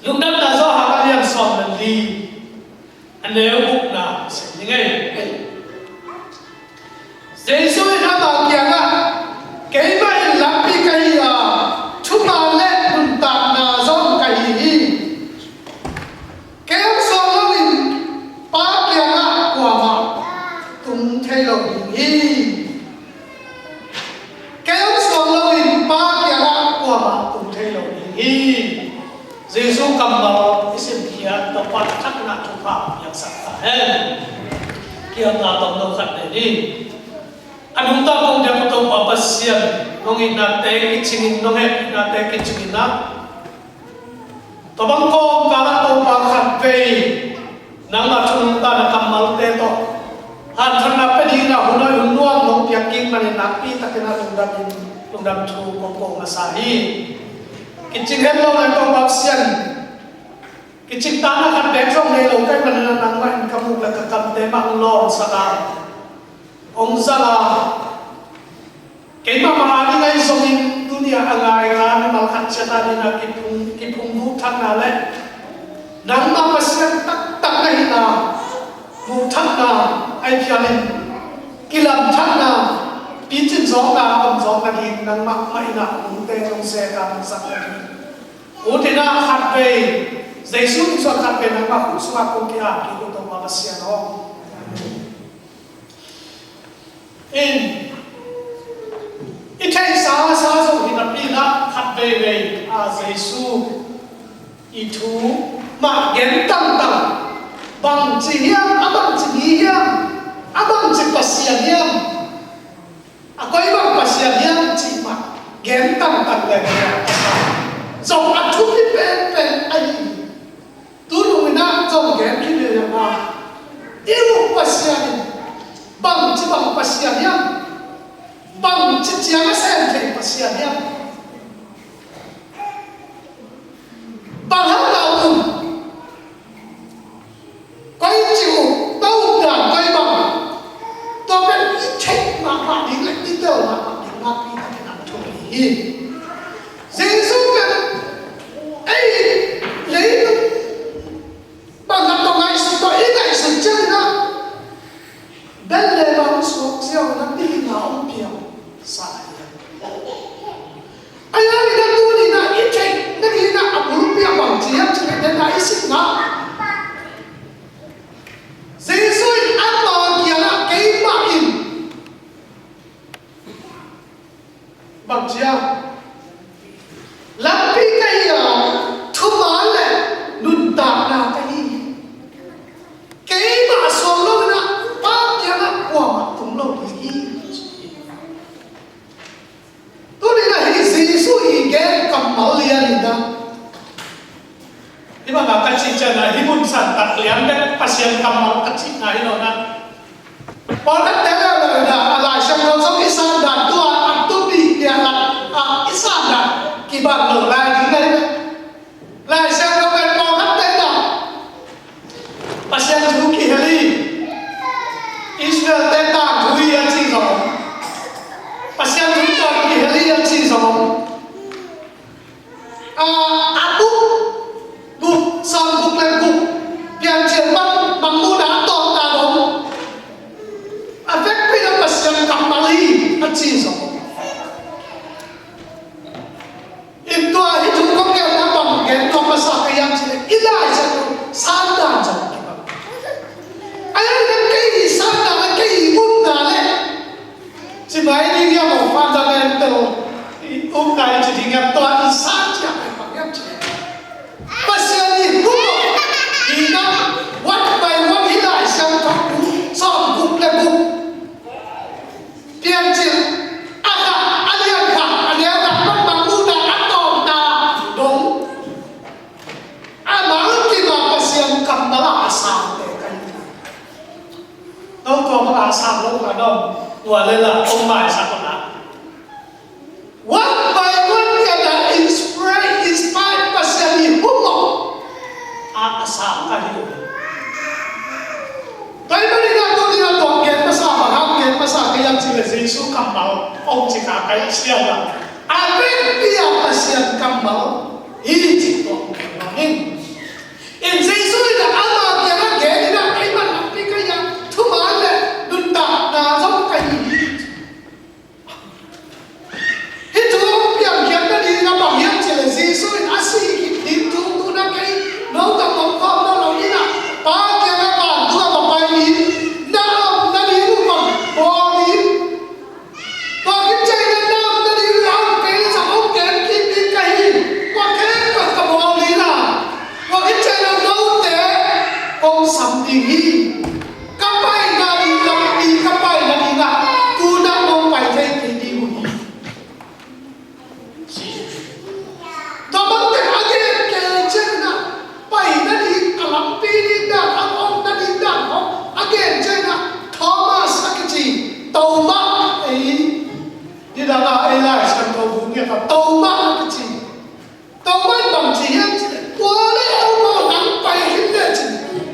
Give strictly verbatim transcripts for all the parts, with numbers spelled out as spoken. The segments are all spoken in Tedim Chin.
Lungdamna Johan a lian sawm le li, a neu gukna sim ni ngei. Jesu in amah kiangah, "Keimah in lampi ka hi a, thuman le nuntakna zong ka hi hi. Kei hong suang loin Pa kiangah kuamah tung thei lo ding hi. Kei hong suang loin Pa kiangah kuamah tung thei lo ding hi." Jesu kammal i simkhiat Topa thakna thupha piaksak ta hen. Kiamna tawm lo khat nei ni. A nungta kong diak Topa Pasian, nong itnate kicingin, nong hehpihnate kicingin ah, tua bang kawmkal ah Topa khat vei nangmah thu nungta na kammalte tawh hanthawnna pia dingin ah hun hoih hun nuam nong piak kik manin nakpi takin ah lungdam in, lungdam thu kong ko masa hi. Kicing het lo nai Topa Pasian, kicing tana khat bek zong nei lo ka hih manin ah nangmah in ka muk le ka kamte mah hong lawngsak a, hong zang a, keimah mah a ding ahi zongin tuni-ah a ngai ngai mimal khat ciat a dingin ah kiphung, kiphung muhthakna le nangmah Pasian taktak na hihna muhthakna ahi phialin kilamthakna, picin zawkna a om zawk nading nangmah mah in ah nungte zong sehna nangsak nading, ut in ah khat vei Jesu in suan khat vei nangmah khut sungah kong ki-ap kik uh Topa Pasian aw. In, i theihsa sa zong hi napi-in ah khat veivei a Jesu i thu mah gen tangtang, bangci hiam, a bangci mi hiam, a bangci Pasian hiam, a koi bang Pasian hiam cih mah gen tangtang le zong a thupi penpen ahi. Tunung in ah zong gen khin hi a, i uk Pasian in bangci bang Pasian hiam, bangci ciang a sem thei Pasian hiam, bang hang na uk, koi ci uk, na uk dan koi bang, tua pen i theih mahmah ding le i tel mahmah ding nakpi takin a thupi hi. Jesu pen ei leitung bang khat tawh ngaihsut tawh i ngaihsut ciangin ah bel le bang suak ziau in ah mihing a hong piangsa hi. Ahi hangin ah tuni-in ah i theih nadingin ah a bulpi ah bang ci hiam cih leh, den a i sitna, Jesu in ama kiangah keimah in bang ci hiam, lampi ka hi a, thuman le nuntakna ka hi hi. Keimah a suang loin ah Pa kiangah kuamah tung lo ding hi. Tuni-in ah hih Jesu i gen kammal lian in ah, hih bangah ka cih ciangin ah hih mun santak lian bek Pasian kammal ka cihna hi lo in ah, pawlkhatte leuleu in ah a Lai Siangtho zong i sandan tua a tupi piahlak a i sandan kibang lo lai ding ahi ve. Lai Siangtho pen pawlkhatte in ah Pasian thu kihel hi, Israel-te tangthu hi a ci zong, Pasian thu tawh kihel hi a ci zong, a, a buk guk, sawm guk le guk, Piancil pan mangmuhna a tawpna dong a vekpi-in ah Pasian kammal hi a ci zong. In tua hih thu kong genna bang gen nuam masa ka hiam cih leh i Lai Siangtho sandan zong kibang. Ahi hangin ah kei i sandan le kei i upna le ci mai ding hiam aw, fundamental i upna i ci ding hiam, tua i san ciang pen bang hiam cih leh Pasian i hun aw, hi na, one by one i Lai Siangtho sawm guk le guk, Piancil a khat, a lian khat, a neu khat pan mangmuhna a tawpna dong a malkim a Pasian kammal a a sangte ka hi. No tua bang a sang lo kha dong, tua le la om maisak un ah. One by one in ah inspire, inspire Pasian i hun aw a a sang ka hi uh. Tua ahih manin ah tuni-in ah tua gen masa, bang hang gen masa ka hiam cih leh Jesu kammal hong ci kha ka hi ciangin ah, a vekpi a Pasian kammal hi cih tua hong gen nuam ing. hi. Ka paina ding lampi, ka paina ding ah tu-in ah nong pai thei kei ding uh hi. Tua bangte a gen kei ciangin ah, paina ding a lampi ding dan, a omna ding dan khawng a gen ciangin ah, Thomas a kici, Toma ei, nidang a ei Lai Siangtho bu ngiat a Toma a kici. Toma in bang ci hiam cih leh, tua leh amau nang pai khin lecin,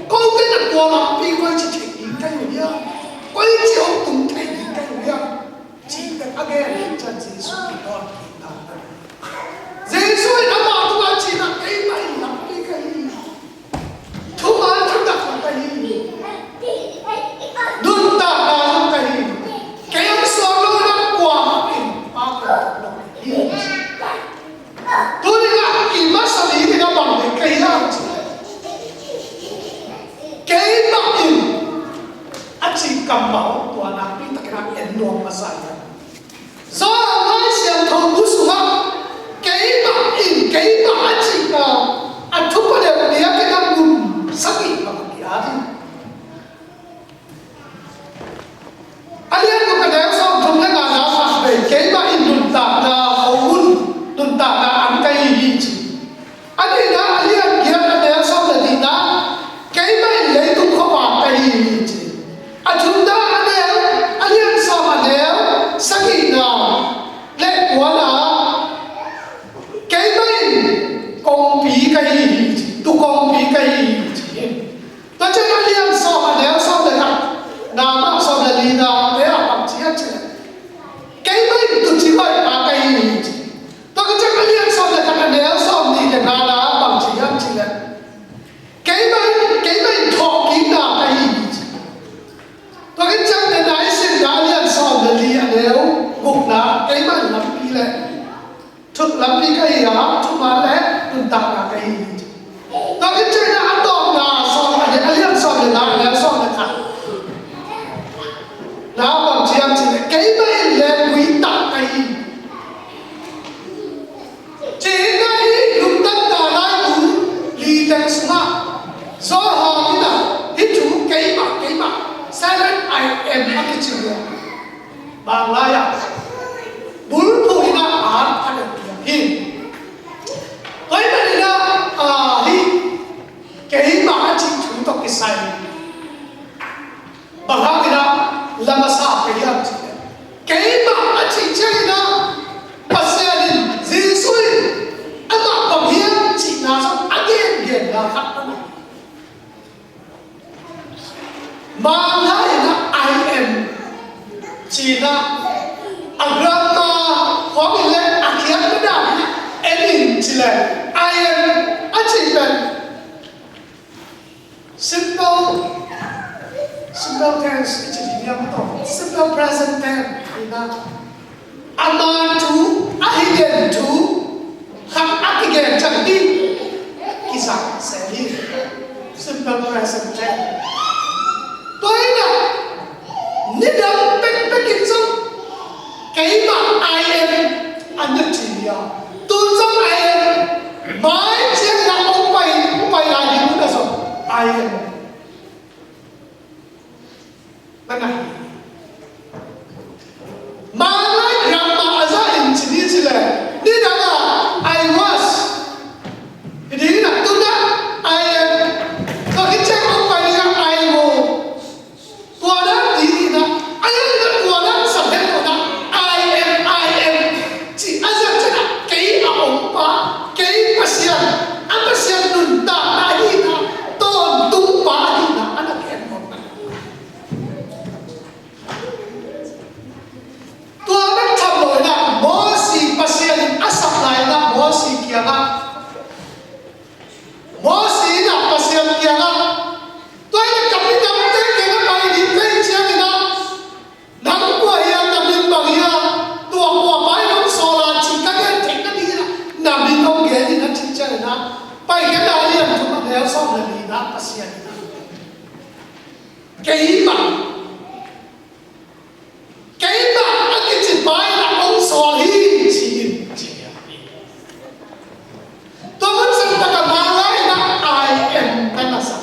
kote in ah tua lampi koici thei ding ka hi uh hiam? Koici hong tung thei ding ka hi uh hiam? Cih pen a gen ciang Jesuh in dawn kik ta. Jesuh in amah tungah ci-in ah, keimah in lampi ka hi. Thuman thutakna ka hi. Nuntakna zong ka hi. Kei hong suak lo in ah kuamah in Pa kiang tung lo hi. Tuni-in ah i masa dingin a bang ding ka hiam cih leh, keimah in a cih kammal tua nakpi takin ah en nuam masa hi. Johan Lai Siangtho bu sungah keimah in, keimah a cihna a thupha deuh biakinn ah mun sagih bang a ki-at hi. A lian guk a neu sawmthum le ngana khat vei, keimah in nuntakna, hong nuntakna an ka hi hi ci. A nihna a lian giat a neu sawm le nihna, keimah in leitung khuavak ka hi hi ci. A thumna a neu, a lian sawm a neu sagihna le kuana, keimah in kongpi ka hi hi ci, tu kongpi ka hi hi ci. Tua ciang a lian sawm a neu sawm le khat, na mah sawm le lina te ah bang ci hiam cih leh, keimah in tuucing hoihpa ka hi hi ci. Tua khit ciang a lian sawm le khat a neu sawmnih le ngana bang ci hiam cih leh, keimah in, keimah in thawhkikna ka hi hi ci. Tua khit ciang nidang i simna a lian sawm le li a neu gukna, keimah in lampi le thu, lampi ka hi a, thuman le nuntakna ka hi hi ci. Tua khit ciang a tawpna sawm a neu, a lian sawm le nga a neu sawm le khat na bang ci hiam cih leh, keimah in leenggui tah ka hi. Cihna hi. Lungdamna laibu li teng sungah Johan in ah hih thu keimah, keimah, seven I am a kici hi. Manglai ah bulphuh in ah at a deuh piak hi. Tua ahih manin ah, ah, hih keimah a cih thu tawh kisai bang hangin ah la masa ka hiam cih leh, keimah a cih ciangin ah Pasian in, Jesuh in amah bang hiam cihna zong a gengenna khat a om. Manglai in ah I am ci-in ah, a grammar khawng in leh a khiatna dan in ah en in ci leh, I am a cih pen simple, simple tense i ci ding hiam, simple present tense hi-in ah, a man thu, a hih den thu khat a kigen ciang hi, kizang se hi. Simple present tense. Tua hi-in ah, nidang pekpek in zong keimah I am a na ci hi a. Tu zong I am. Mai ciangin ah hong pai, hong pai lai ding hun ah zong I am. Mana hi. Manglai grammar a za in ci ni ci leh, nidang ah I was. Hi ding in ah tu-in ah I am. Tua khit ciang hong pai ding ah I will. Tua dan ding in ah, a hiang in ah tua dan sa pen tua dan, I am, I am cih a za ciang ah, kei a ompa, kei Pasian, a Pasian nuntakna ahihna, tawntung pa ahihna, a na gen mawk. Tua bek tham lo in ah, Mosi Pasian in a sap lai in ah, Mosi kiangah, Mosi in ah Pasian kiangah, tua in ah ka minamte kiangah pai ding ka hih ciangin ah, nang kua hiam, na min bang hiam, tua kua pa in hong sawl a cih ka gen theihna dingin ah, na min hong gen in a cih ciangin ah, Paikhiatna a lian thum a neu sawm le lina, Pasian in ah, keimah, keimah a kici pa in ah hong sawl hi, ci-in, ci hi. Tua mun sang tak a Manglai in ah I am na na sa.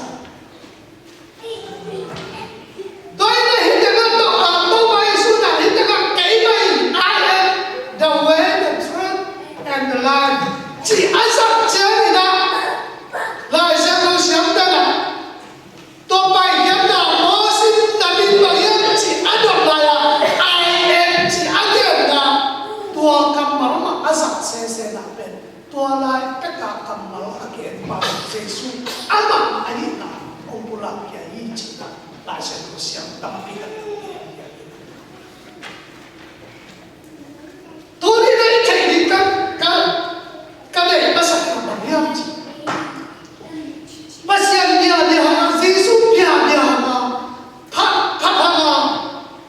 Jesu amah a hihna hong pulak khia hi cih Lai Siangtho siam tampi tak. Tuni-in i theih ding ka, ka, ka deih masak na bang hiam cih, Pasian bia bia hang a, Jesu bia bia hang a, phat, phat hang a,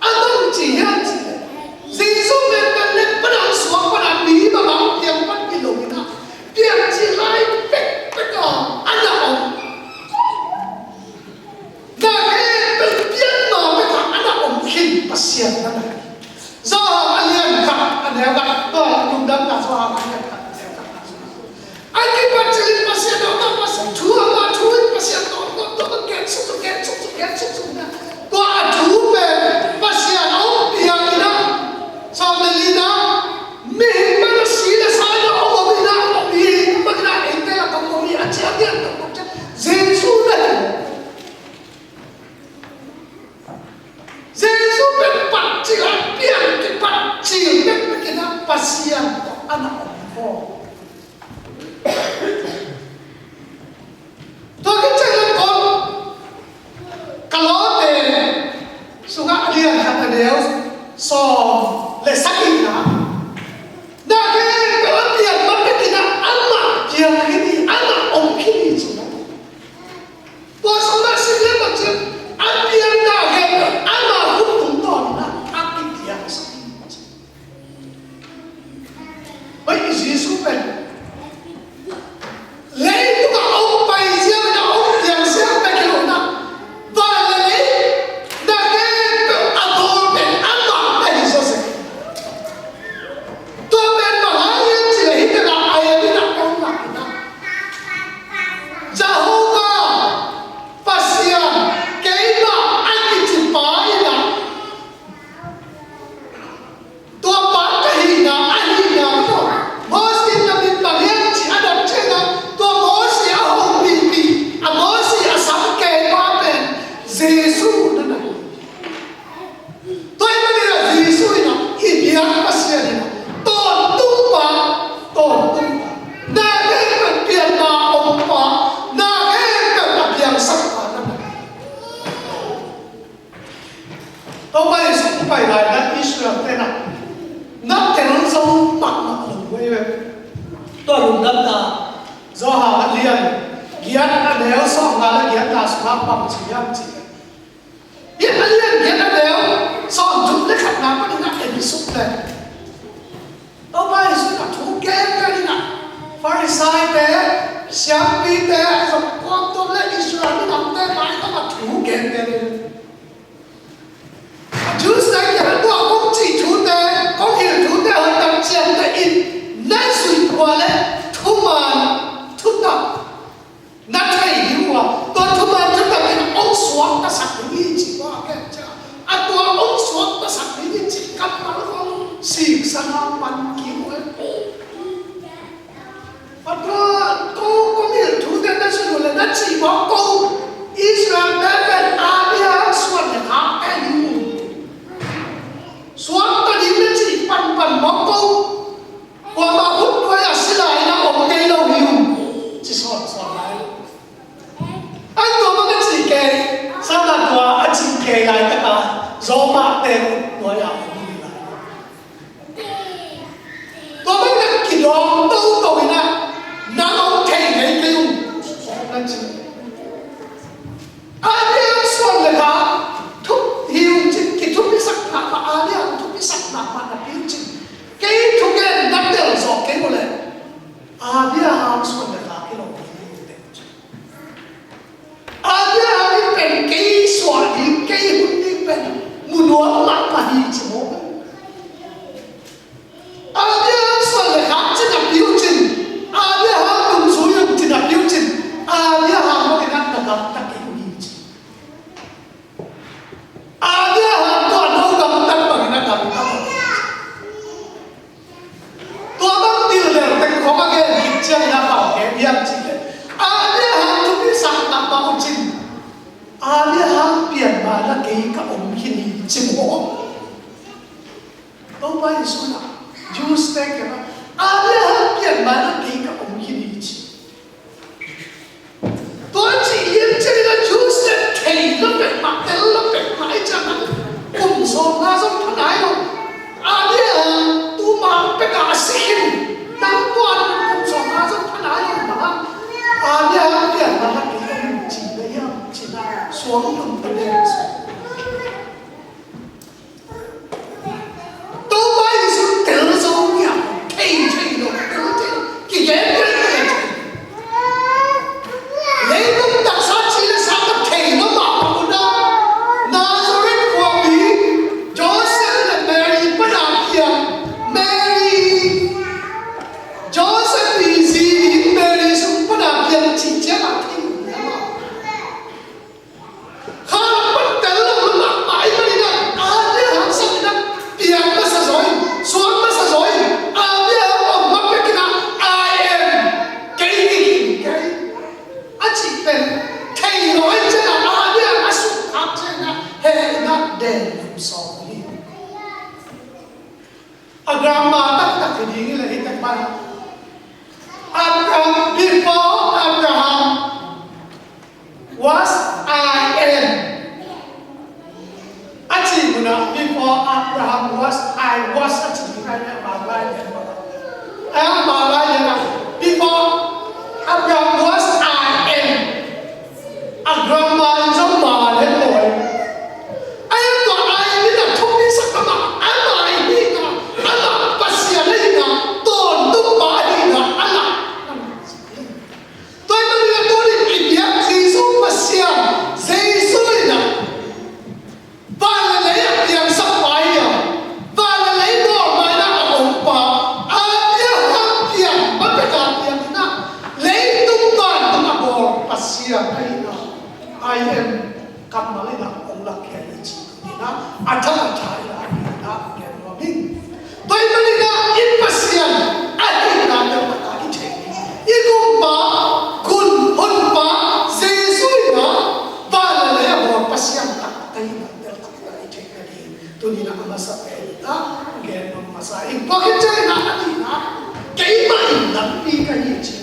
a bang ci hiam cih leh, Jesu pen pan le pan a suak pan a mi bang a piang pan hi lo in a, piang ci lai pekpek a, a na om. Na khempeuh pianma pek a na om khin Pasian na hi. Johan a lian khat a neu khat, tua lungdamna Johan a lian khat a neu khat. A kipat cil in Pasian a om a, Pasian thu a om a, thu in Pasian tawh om, tawh om, gen suk suk, gen suk suk, gen suk suk na. Tua a thu pen Pasian a om piang in a, sawm le li na, mihing bang a si le sa in a om om in a, om hi, bang in a eite lakah om hi, a ci a gen tawh tawh ciang Jesu na hi. Jesu pen patcil a piang, kipatcil bekbek in a Pasian tawh a na om khawm. Tua khit ciang in kong, Kolose sungah a lian khat a neu sawm le sagihna, na khempeuh a piang ma pek in a, amah piang khin hi, amah om khin hi ci lo. Tua sungah sim leh bang ci, a piang na khempeuh ama khut tungtawn in a, a kipiangsak hi ci. Oi, Jesu pen leitung ah hong pai ziau in a, hong piang ziau bek hi lo in a, van le lei, na khempeuh a bawl pen amah na hi zaw sek. Tua pen bang hang hiam cih leh hih tengah a en in a, hong lak in a, Jehovah Pasian, keimah a kici pa in a, tua pa ka hihna, a hihna tawh Moses in na min bang hiam cih a dot ciangin a, tua Moses a hopihpih, a Moses a sam kei pa pen Jesu na hi. Tua ahih manin a Jesu in a, i biak Pasian in a, tawntung pa, tawntung pa, na khempeuh pianna om pa, na khempeuh a piangsak pa na hi. Topa Jesu hong pai lai-in a Israel-te in a, na tel zo mahmah lo uh hi ve. Tua lungdamna Johan a lian giat a neu sawmnga le giatna sungah bang ci hiam cih leh, hih a lian giat a neu sawmthum le khatna panin a en suk leh, Topa Jesu in a thu gengen in a, Farisai-te, siampite, a zong kuamtuam le Israel minamte mai tawh a thu gengen in, Jews-te kiangah tua kong cih thute, kong hilh thute hoih tak ciamteh in na zuih uh a leh thuman thutak na thei ding uh a, tua thuman thutak in hong suaktasak ding hi cih tua a gen ciang a, tua hong suaktasak ding hi cih kammal hong siksan a man kim uh hi. Tua ko, kong hilh thute na zuih uh leh na cih mawk ko, Israel-te pen Abraham suan le khakte hi uh. Suakta ding na cih panpan mawk ko, kuamah khutnuai ah sila in a om ngei lo hi uh, ci sawnsawn lai. An tua bang a cih kei, sana tua a cih kei laitak a Roma-te khutnuai ah om hi lai. Tua bang na kidawng toto in a, nang hong thei ngei kei ung, na ci. Abraham suan le khak thupi hi ung cin, kithupisak mahmah, Abraham thupisak mahmah napi uh cin, kei thugen na tel zawh kei uh leh Abraham suan le khak hi lo hi, teh. Abraham in pen kei suah ding, kei hun ding pen mu nuam mahmah hi ci maw. Abraham suan le khak ci napi uh cin, Abraham nungzui un ci napi uh cin, Abraham bangin a na gamta kei uh hi ci. Abraham tawh no gamtat bangin a gamta uh hi ci. Tua bang dilder teng khong a gen khit ciangin a bang gen hiam cih leh, Abraham thupisak mahmah uh cin, Abraham pianma na kei ka om khin hi ci maw. Topa Jesu in a Jews-te kiangah Abraham pianma na kei ka om khin hi ci. Suang lum ka den. Topa Jesu tel zo ngiat, thei thei lo, tel thei lo, kigen thei thei. Leitung taksa ci le sa ka thei lo mah bang un ah, Nazareth khuapi, Joseph le Mary pan a kiang, Mary, Joseph i zi in Mary sung pan a kiang ci ciang a thei lo mah. Kha lam pan tel lo mahmah ahih manin ah, Abraham sangin ah piang masa zaw in, suak masa zaw in, Abraham om mah bekin ah, "I am, kei hi, kei hi," a cih pen thei lo ahih ciangin ah, Abraham a suk khak ciangin ah, hehna den lam sawm hi. A grammar taktak hi ding hi leh hi tak bang. Abraham, before Abraham was I am. A ci mun ah, before Abraham was, I was a ci ding hi leh, a bang lai lian bang. A bang lai lian ah, before Abraham was I am. A grammar in zong man het lo hi. A en tua I am in a thupi sak amah, amah i hihna, amah Pasian ahihna, tawntung pa ahihna a lak. Tua ahih manin a tunin i biak Jesu Pasian, Jesu in ah van le lei a piangsak pa hi a, van le lei bawlmaina a om pa, Abraham kiang, ma pek a piang in ah, leitung vantung a bawl Pasian ahihna, I am kammal in ah hong lakkhia hi ci in ah, a thak a thak in ah, a gen nuam ing. Tua ahih manin ah i Pasian ahihna teltak a i theih ding, i Gumpa, Hun, Honpa Jesu in ah van le lei a bawl Pasian taktak ahihna teltak in ah i theih nading tuni-in ah a masa pen in ah gen nuam masa ing. Tua khit ciangin ah a nihna, keimah in lampi ka hi ci.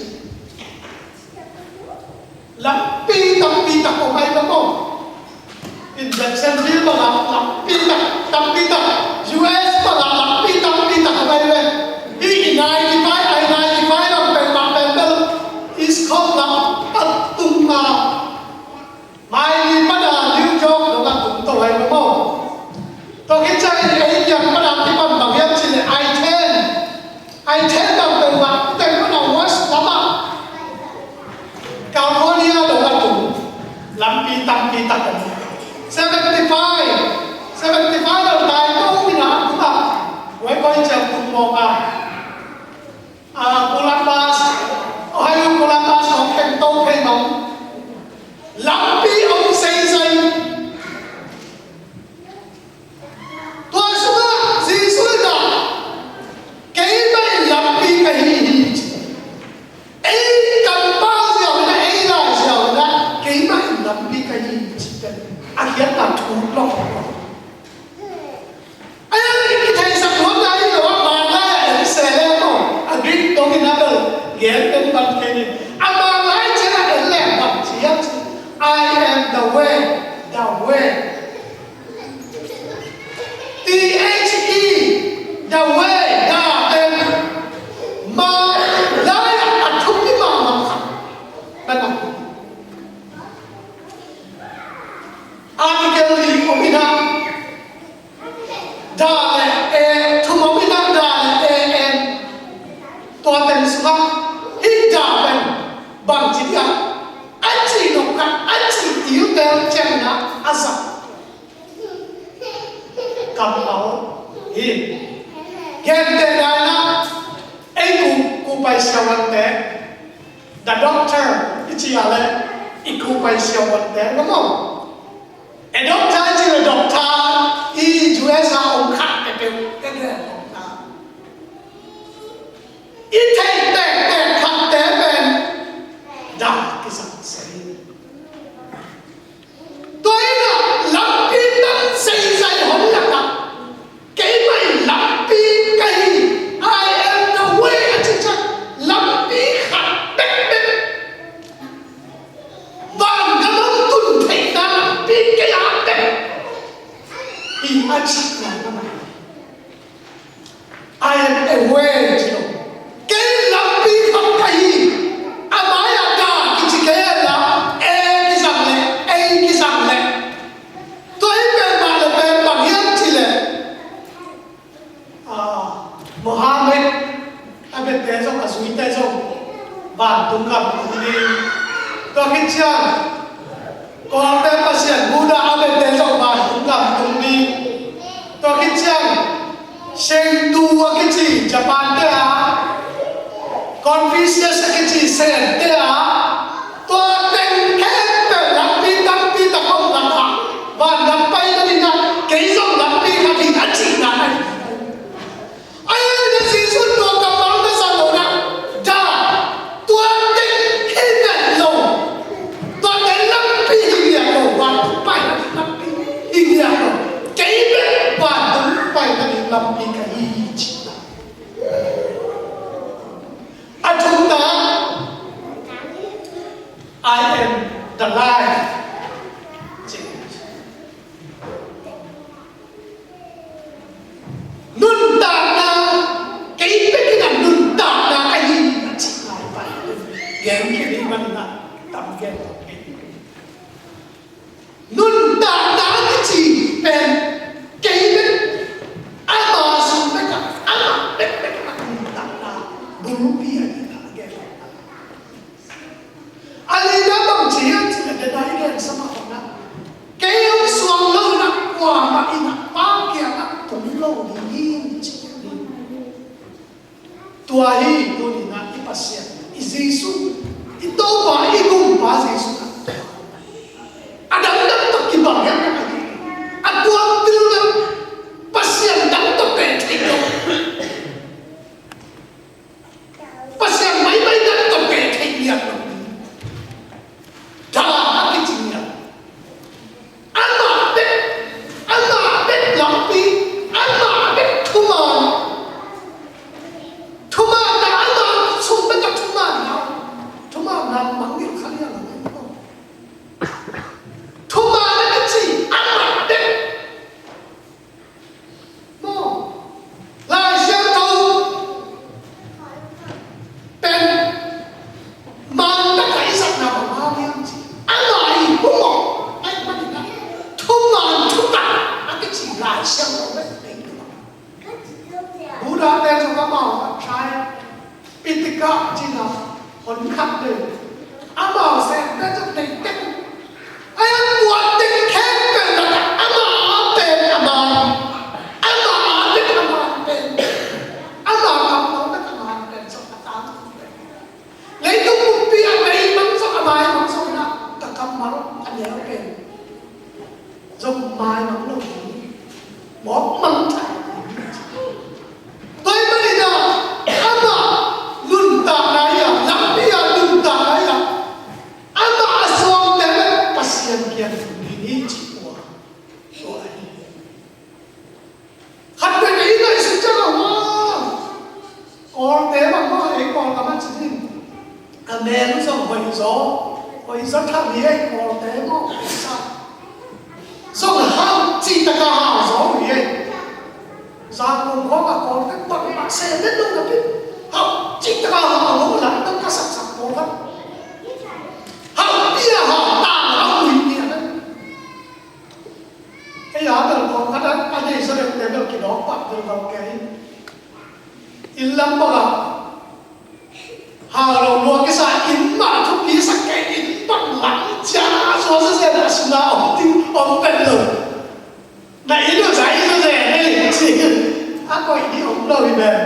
Lampi tampi tak om ahi ve maw. In Jacksonville bang ah lampi tak, tampi tak. U S bang ah lampi tampi tak om ahi ve. Hih i ninety-five, i ninety-five lam pen mah pen bel East Coast lam a tung a, Maili pan a New York dong a tung to ahi ve maw. Tua khit ciangin ei kiang pan a kipan bang hiam cih leh I ten. I ten bang peuhmah, i teng pan a west lamah California dong a tung, lampi tampi tak om. Seventy-five, seventy-five lo tai to in a tung a, wai koi ciang tung mawk a. A, Columbus, Ohio Columbus hong khen to phei mawk. Lampi om zeizai. Tua sungah Jesuh in ah, "Keimah in lampi ka hi hi," ci. Ei kampau ziau in ah, ei lai ziau in ah, "Keimah in lampi ka hi hi," ci pen a khiatna thu lawh. Ei, i kitheisak nuam lai hi lo a, Manglai ah en se le maw, a Greek dongin a bel gen pen pan kei ni. A Manglai ciang a en le bang ci hiam cih leh, "I am the way, the way." T H E, the way, the end. Manglai ah a thupi mahmah khat. Article li om in ah, the le e, thum om in ah, the le e, en. Tua teng sungah hih the pen bangci dia, a cih nop khat, a cih tiltel ciangin ah a zat. Kampau hi. Gentehna in ah, ei ku, kupai siavuante, the doctor i cih a leh, i kupai siavuante, na maw. A doctor i cih leh doctor i U S a om khat peuhpeuh, a doctor. I theih tektek khatte pen the kisam se hi. Tua in ah lampi tam zeizai hong lak ah, "Keimah in lampi ka hi, I am the way," a cih ciang lampi khat bekbek, vangam hong tun theihna lampi kei a bek hi, a cihna na mai. "I am a way," ci lo. "Kei lampi khat ka hi." A mai-ah the kici kei a, e kizang leh, ei kizang leh, Tua khit ciang Kawlte Pasian, Buddha a bente zong vantung gam tung ding. Tua khit ciang Shinto a kici Japan te a, Confucius a kici Zen te a, tua teng khempeuh lampi tampi tak om lakah vangam paina dingin kei zong lampi khat hi a cihna ahi. Ahi zongin Jesuh tua kammal na zang lo na, da, tua teng hi ngiat lo, tua teng lampi hi ngiat lo, vantung paina ding lampi hi ngiat lo, kei bek vantung paina ding lampi ka hi hi ci. A thumna, "I am the life." Nuntakna, kei bek in a nuntakna ka hi, a ci lai pai. Gen khin hi manin a tam gen kei. Nuntakna kici pen kei bek, ama sung bek a, ama bek bek a nuntakna bulpi a hi a gen. A lina bang ci hiam cih leh, den a i gensa mah bangin, kei hong suang lo in a, kuamah in a Pa kiangah tung lo ding hi, ci hi. Tua hi tuni-in a i Pasian, i Jesuh, i Topa, i Gumpa Jesuh. A dangdang tawh kibang hiam, a tuam pil lo, Pasian dang tawh pen thei lo. Pasian maimai dang tawh pen thei ngiat lo. Da a kici ngiat. Amah bek, amah bek lampi, amah bek thuman. Thumanna, amah sung bek a thumanna. Thumanna mangngilh kha liang a, thumanna kici amah bek. Maw, Lai Siangtho pen man tak a i zatna bang hang hiam cih leh, a lai hu maw, a i panin a thuman thutak a kici Lai Siangtho pen pen. Buddha te zong amau a try Pitika cih a hon khat nei. Amau sem pen zong nei teng. Ahi hang tua teng khempeuh lakah ama pen a man. Ama pen a man pen. Ama kammal pen a man pen zong a tangthu pen. Leitung pumpi a mei mang zong a mai mang zong in a ka kammal a neu pen zong maimang lo hi. Mawk mang thei. Tua ahih manin a, amah nuntakna hi a, lampi a nuntakna hi a, amah a suangte bek Pasian kiang tung ding hi ci uh a. Tua ahi. Khat peuh in i ngaihsut ciang a, Kawlte bang maw, ei Kawlgam ah cih in. A mel zong hoih zaw, hoih zaw tham hi ei Kawlte maw, hoih sa. Zong hau cih tak a hau zaw hi ei. Zangkong khawng a Kawlte bangmah sem den lo napi, hau cih tak a hau lo, lamdang ka saksak Kawlgam. Hau pi a hau tang hau ui ni a. Kei a bel kawm khat a, a nei zaw deuh te bel kidawk pah bel kawm kei. Inn lam bang a, hau lo lua kisa inn mah thupi sak kei, inn bang lam cia a sua sa zen a suna om ding om pen lo. Na inn lo sa inn lo zen ei ci. A koih ding om lo hi pen.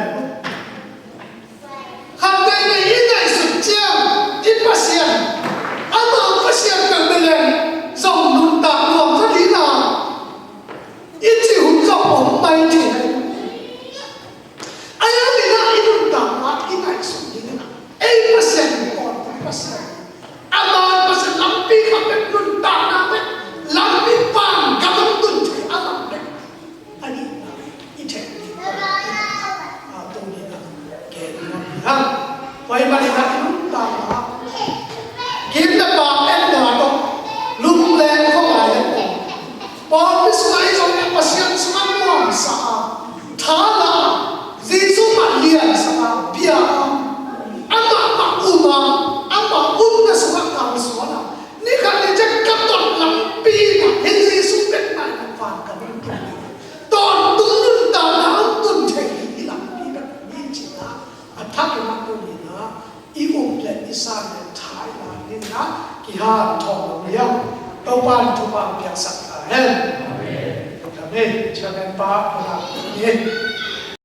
Khat veivei i ngaihsut ciang i Pasian, amau Pasian peuhmah leng zong nuntak nuam zaw ding a, i cih hun zong om mai thei. Ahi hangin a i nuntakna i ngaihsut ding in a, ei Pasian in, Pasian, amau Pasian lampi khat bek, nuntakna bek, lampi pan gam hong tun thei amah bek. A nihna i theih ding a, tuni-in a gen nuam hi hang. Tua ahih manin a i nuntakna, gim le paam etna tawh, lungleng khawng a en tawh, pawlpi sungah i zong leh Pasian sungah nuamsa a, tha la a, Jesuh mah liansak a, bia a, amah mah um a, amah umna sungah kalsuan a, ni khat ni ciang ka tot lampi in a, hih Jesuh bek mah in a van ka nung tung ding. Tawntung nuntakna hong tun thei hi, hih lampi bek hi ci-in a, a thakin a tuni-in a, i up leh i san leh tha i la Kha thawng lo ni a, Topa in thupha piaksak ta hen. Amen. Chairman pa, kona ni.